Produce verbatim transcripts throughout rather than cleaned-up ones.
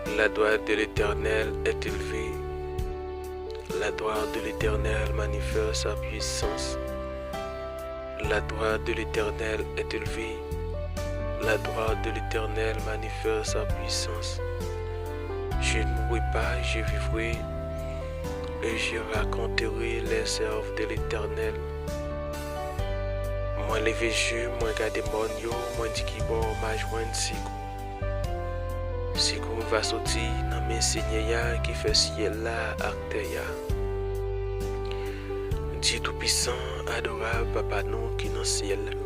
La droite de l'Éternel est élevée. La droite de l'Éternel manifeste sa puissance. La droite de l'Éternel est élevée. La droite de l'Éternel manifeste sa puissance. Je ne mourrai pas, je vivrai, et je raconterai les œuvres de l'Éternel. Mwen leve je m, mwen gade mòn yo, mwen di kibò m a jwenn sekou. Sekou m va soti nan men Senyè a ki fè syèl la ak tè a. Dye Toupisan, adorab Papa nou ki nan syèl la,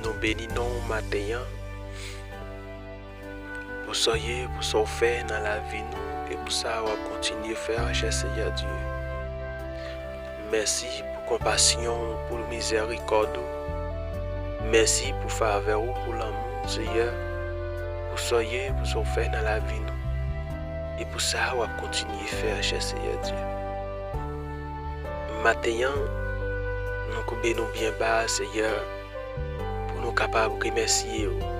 nou beni non w maten an pou sa w ye, pou sa w fè nan lavi nou, e pou sa w ap kontinye fè a, chè Senyè Dye. Mèsi pou konpasyon w, pou mizèrikòd ou. Mèsi pou favè w, pou lanmou w, Senyè, pou sa w ye, pou sa w fè nan lavi nou, e pou sa w ap kontinye fè a, chè Senyè Dye. Maten an, nou koube nou byen ba, Senyè, pou nou kapab remèsye w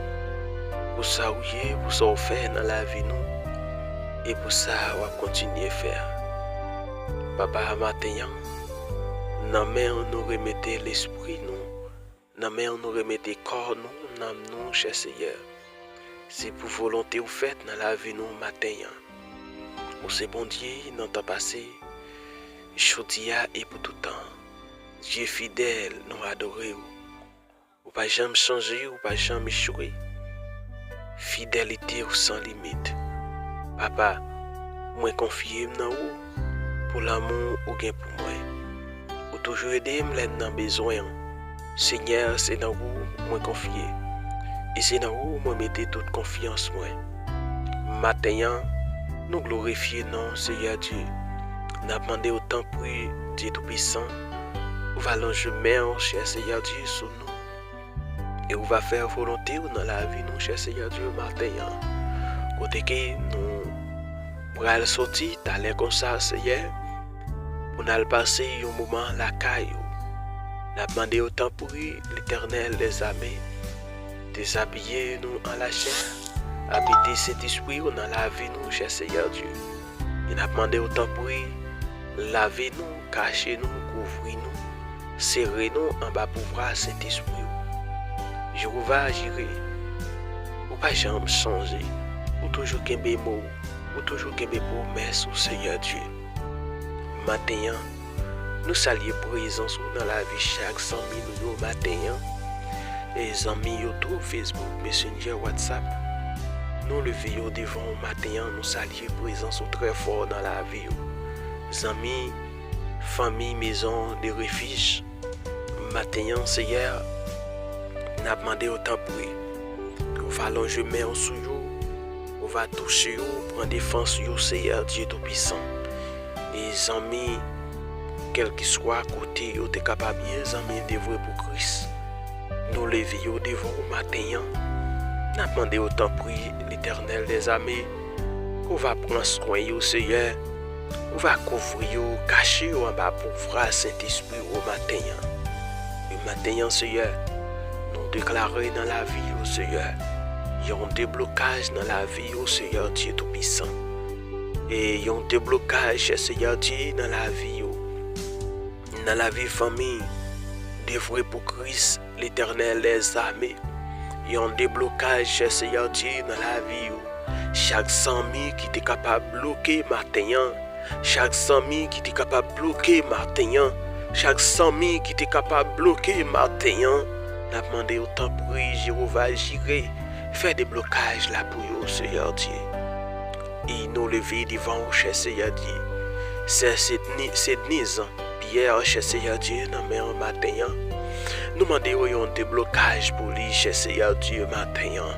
pou sa w ye, pou sa w fè nan lavi nou, e pou sa w ap kontinye fè a. Papa, maten an, nan men w nou remete lespri nou, nan men w nou remete kò nou, nanm nou, chè Senyè. Se pou volonte w fèt nan lavi nou maten an. Ou se Bondye nan tan pase, jodi a e pou tout tan. Dye fidèl, nou adore w. Ou pa janm chanje, ou pa janm echwe. Fidelite w san limit. Papa, mwen konfye m nan ou pou lanmou ou gen pou mwen. Ou toujou ede m lè m nan bezwen an. Senyè, se nan ou mwen konfye. E se nan ou mwen mete tout konfyans mwen. Maten an, nou glorifye non w, Senyè Dye. N ap mande w, tanpri, Dye Toupisan, ou va lonje men w, chè Senyè Dye, sou nou. E ou va fè volonte w nan lavi nou, chè Senyè Dye, maten an. Kote ke nou pral soti talè konsa, Senyè, pou n al pase yon moman lakay ou. N ap mande w, tanpri, Letènèl dèzame, dezabiye nou an lachè, abite Sentespri w nan lavi nou, chè Senyè Dye. E n ap mande w, tanpri, lave nou, kache nou, kouvri nou, sere nou anba pouvwa Sentespri w. Jewova Jire, ou pa janm chanje, ou toujou kenbe mo w, ou toujou kenbe pwomès ou, Senyè Dye. Maten an, nou salye prezans ou nan lavi chak zanmi nou yo maten an. E zanmi YouTube, Facebook, Messenger, WhatsApp, nou leve yo devan w maten an, nou salye prezans ou trè fò nan lavi yo. Zanmi, fanmi, Maison de Refuge, maten an, Senyè, n ap mande w, tanpri, ou va lonje men w sou yo, ou va touche yo, pran defans yo, Senyè Dye Toupisan. E zanmi, kèlkeswa kote yo te kapab ye, zanmi de vre pou Kris, nou leve yo devan w maten an. N ap mande w, tanpri, Letènèl dèzame, ou va pran swen yo, Senyè. Ou va kouvri yo, kache yo anba pouvwa Sentespri w maten an. E maten an, Senyè, nou deklare nan lavi yo, Senyè, yon deblokaj nan lavi yo, Senyè Dye Toupisan. E yon deblokaj, chè Senyè Dye, nan lavi yo. Nan lavi fanmi de vre pou Kris, Letènèl dèzame. Yon deblokaj, chè Senyè Dye, nan lavi yo. Chak zanmi ki te kapab bloke maten an, chak zanmi ki te kapab bloke maten an, chak zanmi ki te kapab bloke maten an, n ap mande w, tanpri, Jewova Jire, fè deblokaj la pou yo, Senyè Dye. E nou leve devan w, chè Senyè Dye. Sè Sedni, Sedniz, Pyè, chè Senyè Dye, nan men w maten an. Nou mande w yon deblokaj pou li, chè Senyè Dye, maten an.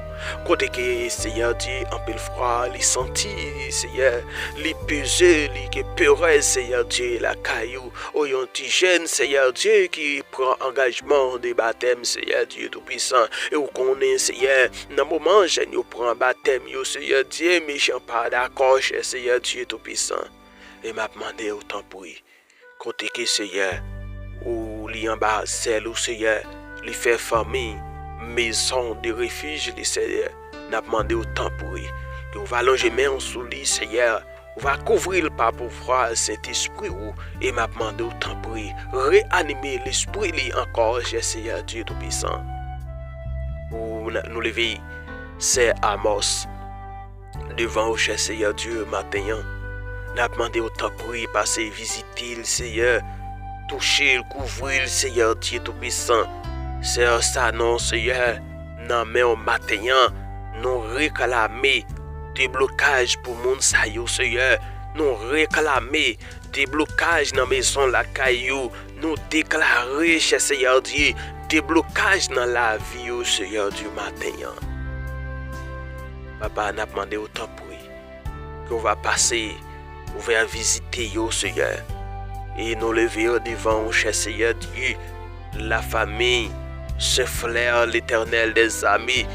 Kote ke, Senyè Dye, anpil fwa, li santi, Senyè, li peze, li gen perèz, Senyè Dye, lakay ou. O yon ti jèn, Senyè Dye, ki pran angajman de batèm, Senyè Dye Toupisan. E ou konnen, Senyè, nan moman jèn yo pran batèm yo, Senyè Dye, mechan pa dakò, chè Senyè Dye Toupisan. E m ap mande w, tanpri, kote ke, Senyè, ou li anba zèl ou, Senyè, li fè fanmi, Maison de Refuge li, Senyè, n ap mande w, tanpri, Ou va lonje men w sou li, Seyè. Ou va kouvri l pa pouvwa Sentespri w. E m ap mande w, tanpri, reanime lespri li ankò, chè Seyè Dye Toupisan. Ou, nou leve sè Amos devan w, chè Seyè Dye, maten an. N ap mande w, tanpri, pase vizite l, Seyè. Touche l, kouvri l, Seyè Dye Toupisan. Sè Sanon, Seyè, nan men w maten an, nou reklame deblokaj pou moun sa yo, Seyè. Nou reklame deblokaj nan mezon lakay yo. Nou deklare, chè Seyè Dye, deblokaj nan lavi yo, Seyè Dye, maten an. Papa, n ap mande w, tanpri, ke w va pase, ou va vizite yo, Seyè. E nou leve yo devan w, chè Seyè Dye, lafanmi Sen Flè, Letènèl dèzame,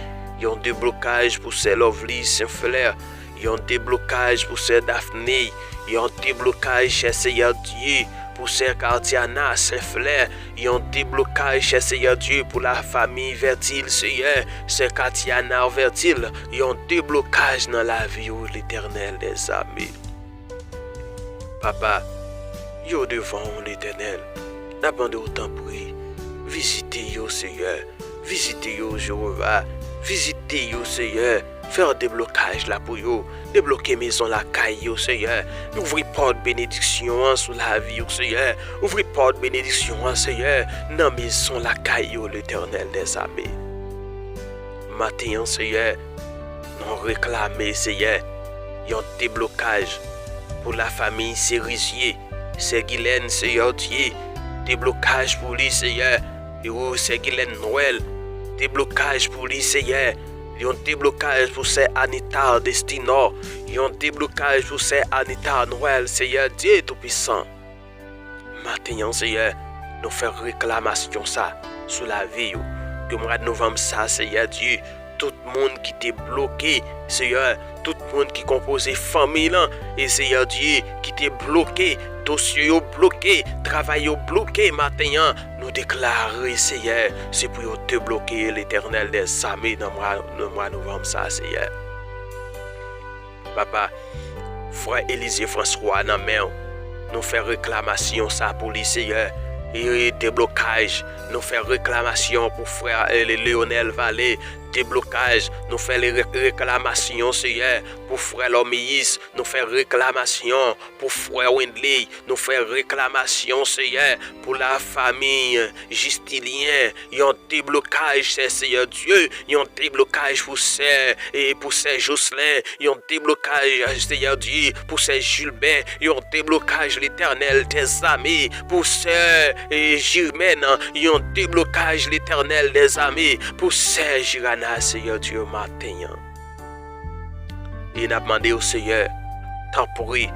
yon deblokaj pou sè Lovely Sen Flè, yon deblokaj pou sè Daphné, yon deblokaj, chè Seyè Dye, pou sè Katiana Sen Flè, yon deblokaj, chè Seyè Dye, pou lafanmi Vètil, Seyè, sè Katiana Vètil, yon deblokaj nan lavi w, Letènèl dèzame. Papa, yo devan w, Letènèl. N ap mande w, tanpri, vizite yo, Seyè. Vizite yo, Jewova. Vizite yo, Seyè. Fè yon deblokaj la pou yo. Debloke mezon lakay yo, Seyè. Ouvri pòt benediksyon an sou lavi yo, Seyè. Ouvri pòt benediksyon an, Seyè, nan mezon lakay yo, Letènèl dèzame. Maten an, Seyè, nou reklame, Seyè, yon deblokaj pou lafanmi Serizye, sè Gilèn, Seyè Dye, deblokaj pou li, Seyè, e ou, sè Gilèn Nwèl, deblokaj pou li, Seyè, yon deblokaj pou sè Anita Destinor, yon deblokaj pou sè Anita Nwèl, Seyè Dye Toupisan. Maten an, Seyè, nou fè reklamasyon sa sou lavi yo. Ke mwa novanm sa, Seyè Dye, tout moun ki te bloke, Seyè, tout moun ki konpoze fanmi lan, e Seyè Dye, ki te bloke, dosye yo bloke, travay yo bloke maten an, nou deklare, Seyè, se pou yo debloke, Letènèl dèzame, nan mwa, nan mwa novanm sa, Seyè. Papa, frè Elizye Franswa nan men w. Nou fè reklamasyon sa pou li, Seyè. E deblokaj, nou fè reklamasyon pou frè, e, Le-, Leonel Vale. Deblokaj, nou fè le-, re-, reklamasyon, Seyè, pou frè Lòmeyis. Nou fè reklamasyon pou frè Wendley. Nou fè reklamasyon, Seyè, pou lafanmi Jistilyen. Yon deblokaj, sè Seyè Dye, yon deblokaj pou sè, e pou sè Jocelyn, yon deblokaj, Seyè Dye, pou sè Jilbè, yon deblokaj, Letènèl dèzame, pou sè, e, Jimèn, yon deblokaj, Letènèl dèzame, pou sè Jirana, Seyè Dye, maten an. E n ap mande w, Seyè, tanpri,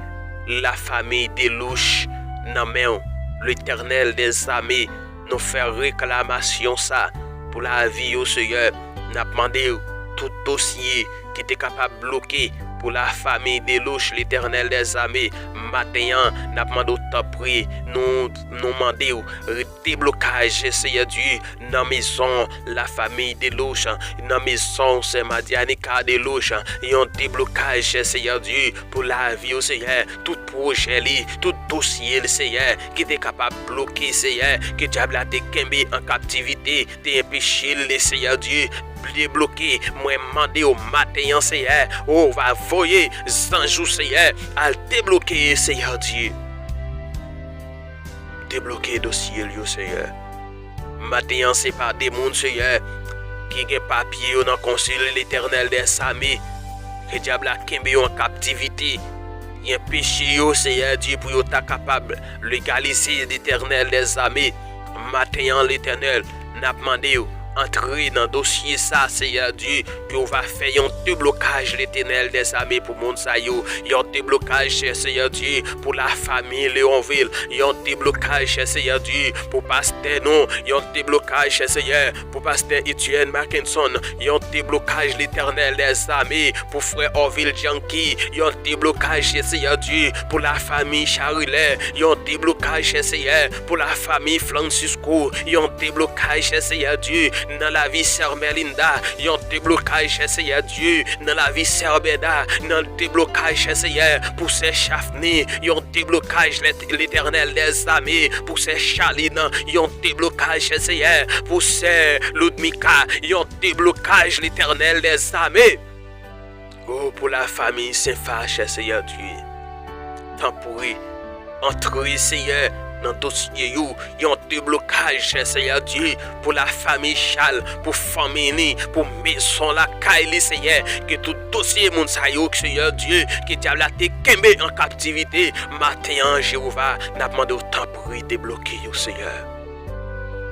lafanmi Delouch nan men w, Letènèl dèzame, nou fè reklamasyon sa pou lavi yo, Seyè. N ap mande w tout dosye ki te kapab bloke pou lafanmi Delouch, Letènèl dèzame, maten an, n ap mande w, tanpri, nou, nou mande w, deblokaj, Seyè Dye, nan mezon lafanmi Delouch, nan mezon sè Madianica Delouch, yon deblokaj, Seyè Dye, pou lavi yo, Seyè, tout pwojè li, tout dosye l, Seyè, ki te kapab bloke, Seyè, ke dyab la te kenbe an kaptivite, te enpeche l, Seyè Dye, debloke. Mwen mande w maten an, Seyè, ou va voye zanj ou, Seyè, al debloke, Seyè Dye. Debloke dosye l yo, Seyè. Maten an, se pa de moun, Seyè, ki gen papye yo nan konsil, Letènèl dèzame, ke dyab la kenbe yo an kaptivite. Gen peche yo, Seyè Dye, pou yo ta kapab legalize, Letènèl dèzame. Maten an, Letènèl, n ap mande w, antre nan dosye sa, Seyè Dye, ke w va fè yon deblokaj, Letènèl dèzame, pou moun sa yo, yon deblokaj, chè Seyè Dye, pou lafanmi Leonville, yon deblokaj, chè Seyè Dye, pou pastè nou, yon deblokaj, chè Seyè, pou pastè Etienne Mackenson, yon deblokaj, Letènèl dèzame, pou frè Orville Janky, yon deblokaj, chè Seyè Dye, pou lafanmi Charilè, yon deblokaj, chè Seyè, pou lafanmi Francisco, yon deblokaj, chè Seyè Dye, nan lavi sè Melinda, yon deblokaj, chè Seyè Dye, nan lavi sè Bèda, yon deblokaj, chè Seyè, pou sè Chafni, yon deblokaj, Lèt-, Letènèl dèzame, pou sè Chalin, yon deblokaj, chè Seyè, pou sè Ludmika, yon deblokaj, Letènèl dèzame. O, pou lafanmi Senfa, chè Seyè Dye. Tanpri, antre, Seyè, nan dosye yo, yon deblokaj, chè Seyè Dye, pou lafanmi Chal, pou fanmi li, pou mezon lakay li, Seyè, ke tout dosye moun sa yo, Seyè Dye, ke dyab la te kenbe an kaptivite, maten an, Jewova, n ap mande w, tanpri, debloke yo, Seyè.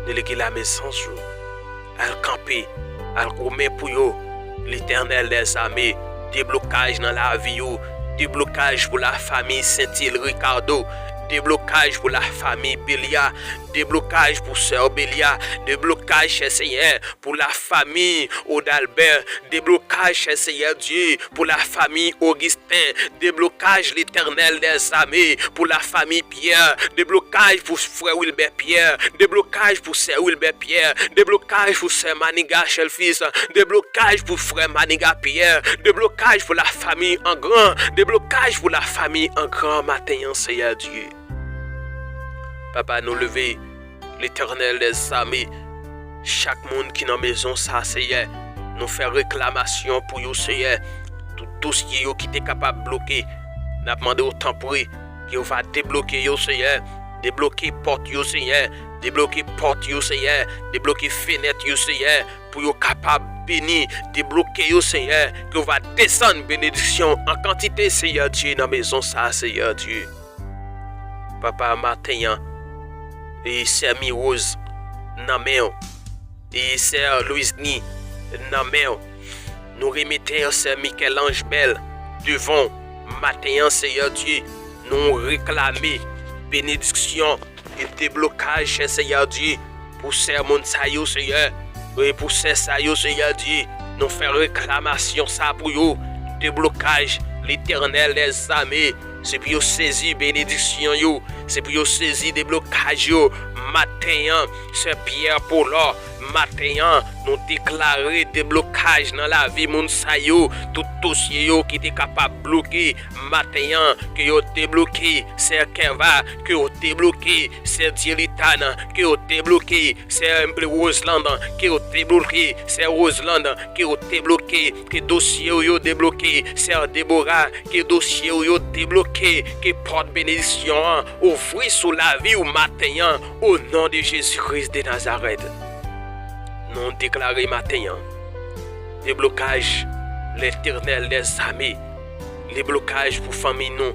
Delege lamezans yo. Al kanpe, al goumen pou yo. Letènèl dèzame, deblokaj nan lavi yo, deblokaj pou lafanmi Sentil Ricardo, deblokaj pou lafanmi Belia, deblokaj pou sè Belia, deblokaj, chè Seyè, pou lafanmi Odalbè, deblokaj, chè Seyè Dye, pou lafanmi Augustin, deblokaj, Letènèl dèzame, pou lafanmi Pierre, deblokaj pou frè Wilbè Pierre, deblokaj pou sè Wilbè Pierre, deblokaj pou sè Maniga Chelfis, deblokaj pou frè Maniga Pierre, deblokaj pou lafanmi Angran, deblokaj pou lafanmi Angran maten an, Seyè Dye. Papa, nou leve, Letènèl dèzame, chak moun ki nan mezon sa, Seyè, nou fè reklamasyon pou yo, Seyè. Tout dosye yo ki te kapab bloke, n ap mande w, tanpri, ke w va debloke yo, Seyè. Debloke pòt yo, Seyè. Debloke pòt yo, Seyè. Debloke fenèt yo, Seyè. Pou yo kapab beni, debloke yo, Seyè. Ke w va desann benediksyon an kantite, Seyè Dye, nan mezon sa, Seyè Dye. Papa, maten an, e sè Mi Rose nan men w, e sè Louisny nan men w. Nou remete sè Michel-Ange Bell devan w maten an, Seyè Dye. Nou reklame benediksyon e deblokaj, chè Seyè Dye, pou sè moun sa yo, Seyè. E pou sè sa yo, Seyè Dye, nou fè reklamasyon sa pou yo. Deblokaj, Letènèl dèzame, se pou yo sezi benediksyon yo, se pou yo sezi deblokaj yo. Maten an, sè Pierre Paulor, maten an, nou deklare deblokaj nan lavi moun sa yo. Tout dosye yo ki te kapab bloke, maten an, ke yo debloke. Sè Kèva, ke yo debloke. Sè Dyelitan, ke yo debloke. Sè Roseland, ke yo debloke. Sè Roseland, ke yo debloke. Ke dosye yo debloke. Sè Debora, ke dosye yo debloke. Ke pòt benediksyon an ouvri sou lavi w maten an, o non de Jezi Kris de Nazarèt. Nou deklare maten an, deblokaj, Letènèl dèzame, deblokaj pou fanmi nou,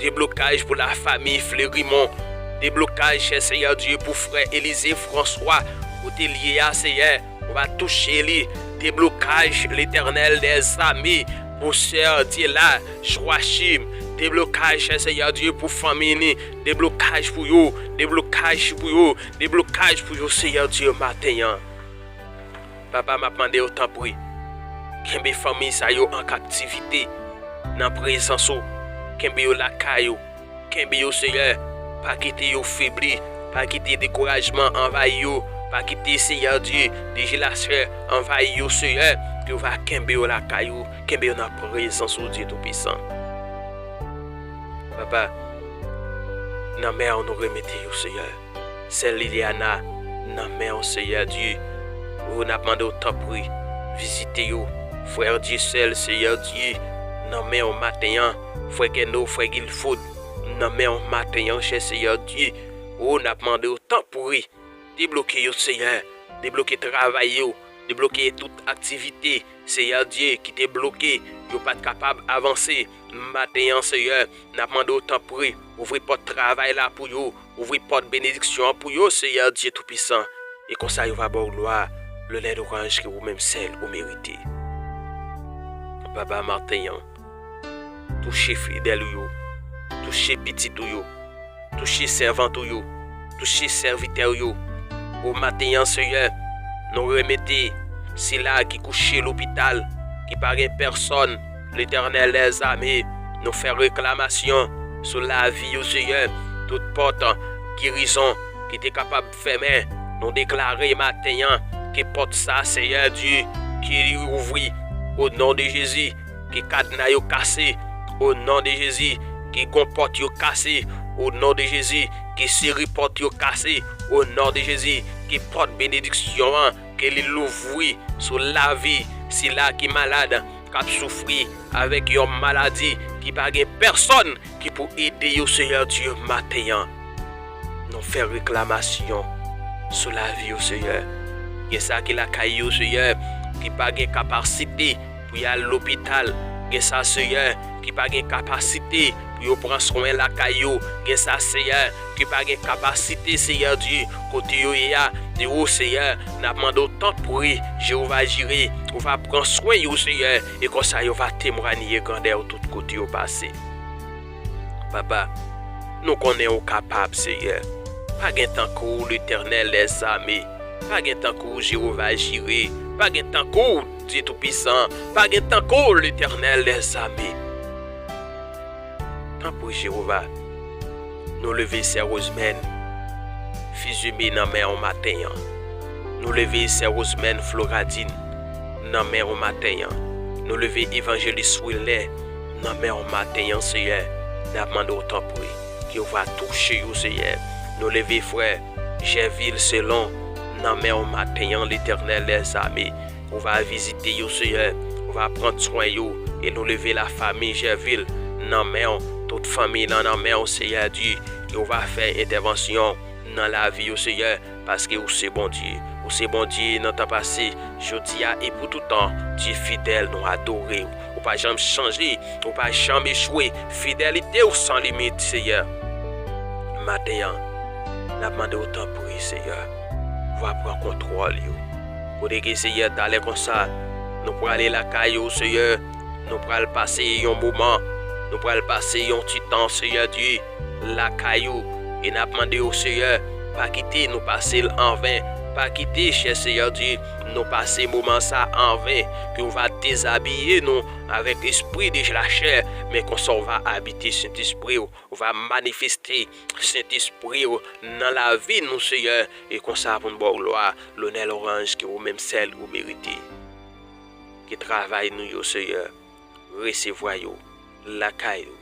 deblokaj pou lafanmi Fleurimond, deblokaj, chè Seyè Dye, pou frè Elize Franswa, kote l ye a, Seyè, ou va touche li, deblokaj, Letènèl dèzame, pou sè Dyela Joachim, deblokaj, chè Seyè Dye, pou fanmi li, deblokaj pou yo, deblokaj pou yo, deblokaj pou yo, Seyè Dye, maten an. Papa, m ap mande w, tanpri, kenbe fanmi sa yo an kaptivite nan prezans ou. Kenbe yo lakay ou. Kenbe yo, Seyè. Pa kite yo febli. Pa kite dekourajman anvayi yo. Pa kite, Seyè Dye, dezilasyon anvayi yo, Seyè. Ke w va kenbe yo lakay ou. Kenbe yo nan prezans ou, Dye Toupisan. Papa, nan men w nou remete yo, Seyè. Sè Liliana, nan men w, Seyè Dye. O, n ap mande w, tanpri, vizite yo. Frè Dyesèl, Seyè Dye, nan men w maten an. Frè Geno, frè Guilford, nan men w maten an, chè Seyè Dye. O, n ap mande w, tanpri, debloke yo, Seyè. Debloke travay yo. Debloke tout aktivite, Seyè Dye, ki te bloke, yo pa t kapab avanse. Maten an, Seyè, n ap mande w, tanpri, ouvri pòt travay la pou yo, ouvri pòt benediksyon an pou yo, Seyè Dye Toupisan. E konsa, yo va ba w glwa, lonnè, lwanj ke ou menm sèl ou merite. Papa, maten an, touche fidèl ou yo, touche pitit ou yo, touche sèvant ou yo, touche sèvitè w yo. O maten an, Seyè, nou remete sila ki kouche lopital, ki pa gen pèsòn, Letènèl dèzame, nou fè reklamasyon sou lavi yo, Seyè. Tout pòt gerizon ki te kapab fèmen, nou deklare maten an ke pòt sa, Seyè Dye, ke li ouvri, o non de Jezi, ke kadna yo kase, o non de Jezi, ke gon pòt yo kase, o non de Jezi, ke seri pòt yo kase, o non de Jezi, ke pòt benediksyon an, ke li louvri sou lavi sila ki malad, k ap soufri avèk yon maladi ki pa gen pèsonn ki pou ede yo, Seyè Dye, maten an. Nou fè reklamasyon sou lavi yo, Seyè. Gen sa ki lakay yo, Seyè, ki pa gen kapasite pou y al lopital. Gen sa, Seyè, ki pa gen kapasite pou yo pran swen lakay yo. Gen sa, Seyè, ki pa gen kapasite, Seyè Dye, kote yo ye a. Di ou, Seyè, n ap mande w tanpri, Jewova Jire, ou va pran swen yo, Seyè, e konsa yo va temwanye grandè w tout kote yo pase. Papa, nou konnen ou kapab, Seyè. Pa gen tankou w, Letènèl dèzame. Pa gen tankou w, Jewova Jire. Pa gen tankou w, Dye Toupisan. Pa gen tankou w, Letènèl dèzame. Tanpri, Jewova, nou leve sè Rosemèn Fizime nan men w maten an. Nou leve sè Rosemèn Floradin nan men w maten an. Nou leve Evanjelis Wilner nan men w maten an, Seyè. N ap mande w tanpri ke w va touche yo, Seyè. Nou leve frè Jèvil Selon nan men w maten an, Letènèl dèzame. Ou va vizite yo, Seyè. Ou va pran swen yo. E nou leve lafanmi Jèvil nan men w. Tout fanmi lan nan men w, Seyè Dye. Ke ou va fè entèvansyon nan lavi yo, Seyè, paske ou se Bondye. Ou se Bondye nan tan pase, jodi a e pou tout tan. Dye fidèl, nou adore w. Ou pa janm chanje, ou pa janm echwe. Fidelite w san limit, Seyè. Maten an, n ap mande w tanpri, Seyè, va pran kontwòl yo. Kote ke, Seyè, talè konsa, nou prale lakay ou, Seyè, nou pral pase yon moman, nou pral pase yon ti tan, Seyè Dye, lakay ou. E n ap mande w, Seyè, pa kite nou pase l anven. Pa kite, chè Seyè Dye, nou pase moman sa anven, ke w va dezabiye nou avèk espri de lachè, men konsa w va abite Sentespri w, w va manifeste Sentespri w nan lavi nou, Seyè, e konsa pou n ba w glwa, lonè, lwanj ke ou menm sèl ou merite. Ke travay nou yo, Seyè, resevwa yo lakay ou,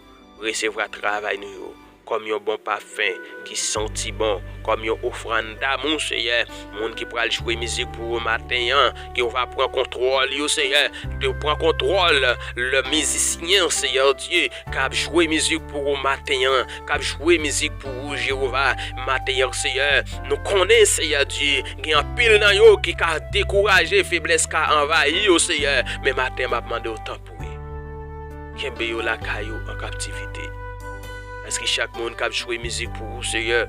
resevwa travay nou yo kòm yon bon pafen ki santi bon, kòm yon ofrann damou, Seyè. Moun ki pral jwe mizik pou ou maten an, ke w va pran kontwòl yo, Seyè. Ke w pran kontwòl lè mizisyen, Seyè Dye, k ap jwe mizik pou ou maten an, k ap jwe mizik pou ou, Jewova, maten an, Seyè. Nou konnen, Seyè Dye, gen anpil nan yo ki ka dekouraje, feblès ka anvayi yo, Seyè. Men maten, m ap mande w tanpri, kenbe yo lakay ou an kaptivite. Paske chak moun k ap jwe mizik pou ou, Seyè,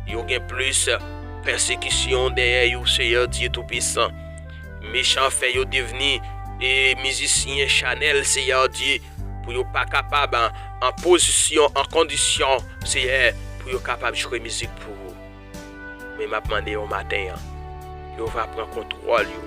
yo gen plis pèsekisyon dèyè yo, Seyè Dye Toupisan. Mechan fè yo devni, e, mizisyen chanèl, Seyè Dye, pou yo pa kapab an, an pozisyon, an kondisyon, Seyè, pou yo kapab jwe mizik pou ou. Men m ap mande yo maten an, yo va pran kontwòl yo.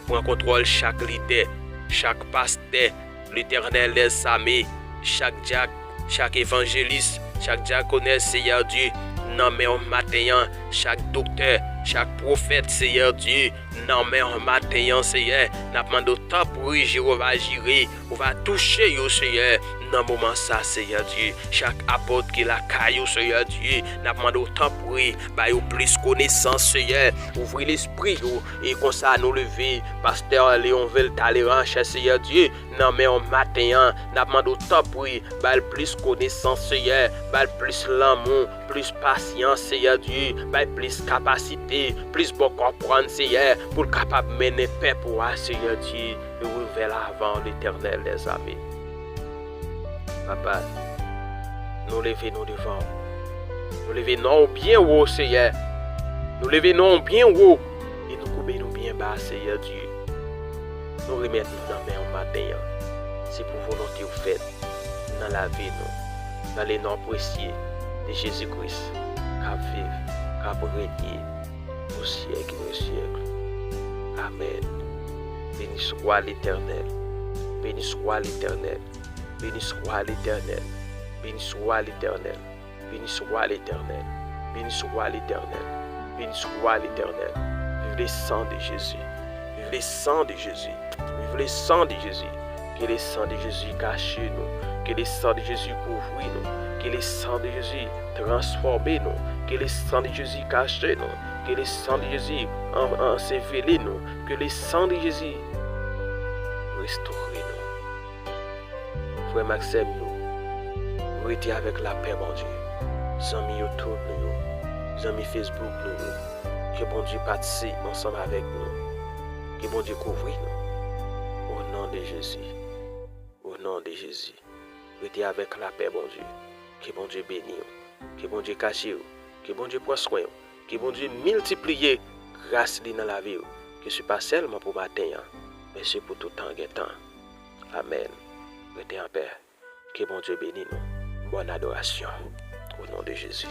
Pran kontwòl chak lidè, chak pastè, Letènèl dèzame, chak dyak, chak evanjelis, chak dyakonès, Seyè Dye, nan men w maten an, chak doktè, chak pwofèt, Seyè Dye, nan men w maten an, Seyè. N ap mande w tanpri, Jewova Jire, ou va touche yo, Seyè, nan moman sa, Seyè Dye. Chak apot ki lakay ou, Seyè Dye, n ap mande w tanpri, ba yo plis konesans, Seyè. Ouvri lespri yo, e konsa nou leve pastè Leonville Talleyrand, chè Seyè Dye, nan men w maten an. N ap mande w tanpri, ba l plis konesans, Seyè, ba l plis lanmou, plis pasyans, Seyè Dye, ba l plis kapasite, plis bon konprann, Seyè, pou l kapab mennen pèp ou a, Seyè Dye, nou revè lavan Letènèl dèzame. Papa, nou leve nou devan w. Nou leve non w byen wo, Seyè. Nou leve non w byen wo e nou koube nou byen ba, Seyè Dye. Nou remèt nou nan men w maten an. Se pou volonte w fèt nan lavi nou. Nan le non presye de Jezi Kris, k ap viv, k ap renye pou syèk dè syèk. Amèn. Beni swa Letènèl. Beni swa Letènèl. Beni swa Letènèl. Beni swa Letènèl. Beni swa Letènèl. Beni swa Letènèl. Beni swa Letènèl. Viv Viv le sang de Jésus. Viv le sang de Jésus. Viv le sang de Jésus. Que le sang de Jésus cache nou. Que le sang de Jésus kouvri nou. Que le sang de Jésus transforme nou. Que le sang de Jésus cache nou. Que le sang de Jésus en- enseveli nou. Que le sang de Jésus restore nou. Frè m ak sè m yo, rete avèk lapè Bondye. Zanmi YouTube nou yo, zanmi Facebook nou yo, ke Bondye pase ansanm avèk nou. Ke Bondye kouvri nou. O non de Jezi. O non de Jezi. Rete avèk lapè Bondye. Ke Bondye beni w. Ke Bondye kache w. Ke Bondye pran swen w. Ke Bondye miltipliye gras li nan lavi w. Ke se pa sèlman pou maten an, men se pou tout tan gen tan. Amèn. Rete anpè. Ke Bondye beni nou. Bòn adorasyon. O non de Jezi.